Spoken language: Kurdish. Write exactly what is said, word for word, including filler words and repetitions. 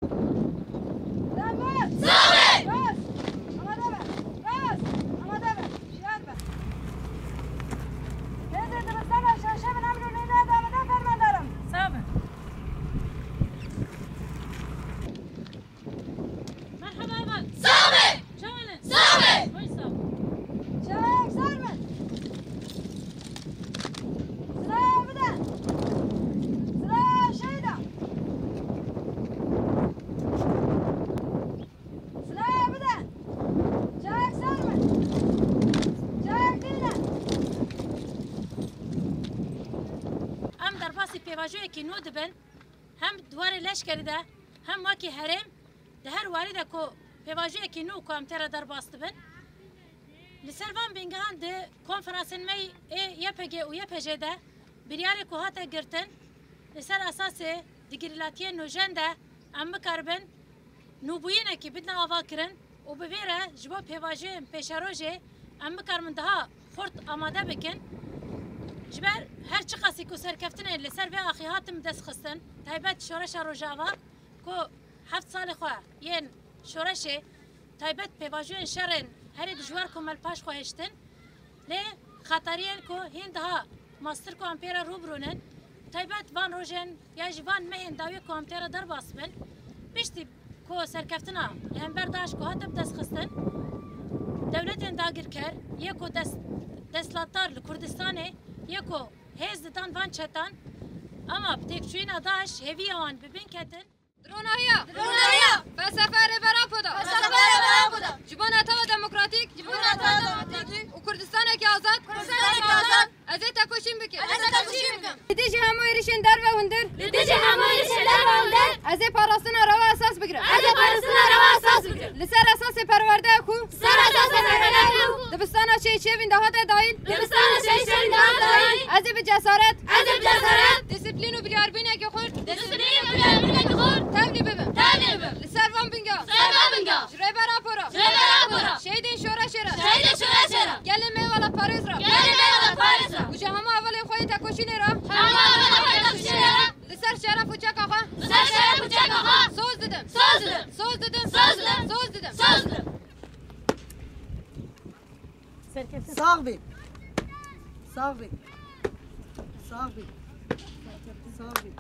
Sax be! Rast! Amade be! Rast! Amade be! Şiyar be! Hêzên dibistana şaşe bin emrê neyda damede fermandarim. Sax be! Merhaba heval. Sax be! Çawan e? Sax be! Hoş sağ ol. Çek ser min. Silah bide. Silah şeyda. Silah bide. Çek ser min. Çek dîne. Em derbasî pêvajoyekî nû dibin. Hem di warê leşkerî de, hem wekî herêm, di her warî de ku pêvajoyekî nû ku em tê re derbas dibin. Li ser van bingehan di konferansên me ê Y P G û Y P J de biryarê ku hate girtin, li ser esasê digirîlatiyên nûjen de em bikaribin nûbûyînekî bidine avakirin û bi vê re ji bo pêvajoyên pêşerojê em bikarin daha xurt amade bikin. Ji ber her çiqasî ku serkeftinên li ser vê axê hatin bi dest xistin, taybet şoreşa Rojava ku heft salê xwe yên şoreşê, taybet pêvajoyên şerên herê dijwar ku me li paş xwe hiştin, lê xeteriyên ku hîn daha mastir ku em pê re rû bi rû nin, taybet van rojên ya jî van mehên dawiyê ku em tê re derbas bin, piştî ku serkeftina li hember DAIŞ ku hate bi dest xistin, dewletên dagirker yê ku dest-, destlatdar li Kurdistanê yê ku hêz didan van çetan, ama bi têkçûyîna DAIŞ hêviya wan bi bin ketin. Dironahiya! Dironahiya! Felsefe Rêber Apo da! Felsefe Rêber Apo da! Ji bo netewa demokratîk! Ji bo netewa demokratîk! Û Kurdistanekî azad! Kurdistanekî azad! Ez ê tekoşîn bikim! Ez ê tekoşîn bikim! Li dijî hemû êrişên derve hundir! Li dijî hemû êrişên derve hundir! Ez ê parastina rewa esas bigirim! Ez ê parastina rewa esas bigirim! Li ser esasê perwerdeya ku Ser esasê perwerdeya ku dibistana şehîd Şevîn de hate dayîn. Dibistana şehîd Şevîn de hate dayîn. Ez ê bi cesaret. Ez ê bi cesaret. Disiplîn û biryarbûnekî xurt. Disiplîn û biryarbûnekî xurt. Tevlî bibim. Tevlî bibim. Li ser van binga. Ser van binga. Ji Rêber Apo re. Ji Rêber Apo re. Şehîdên şoreşê re. Şehîdên şoreşê re. Gelê me welatparêz re. Gelê me welatparêz re. Û ji hemû hevalên xwe yê tekoşînê re. Hemû hevalên xwe yê tekoşînê re. Li ser şeref û çeka xwe. Li ser şeref û çeka xwe. Soz didim. Soz didim. Soz didim. Soz didim. Soz didim. Soz didim. Sax bî. Sax bî. Sax bî. Sax bî.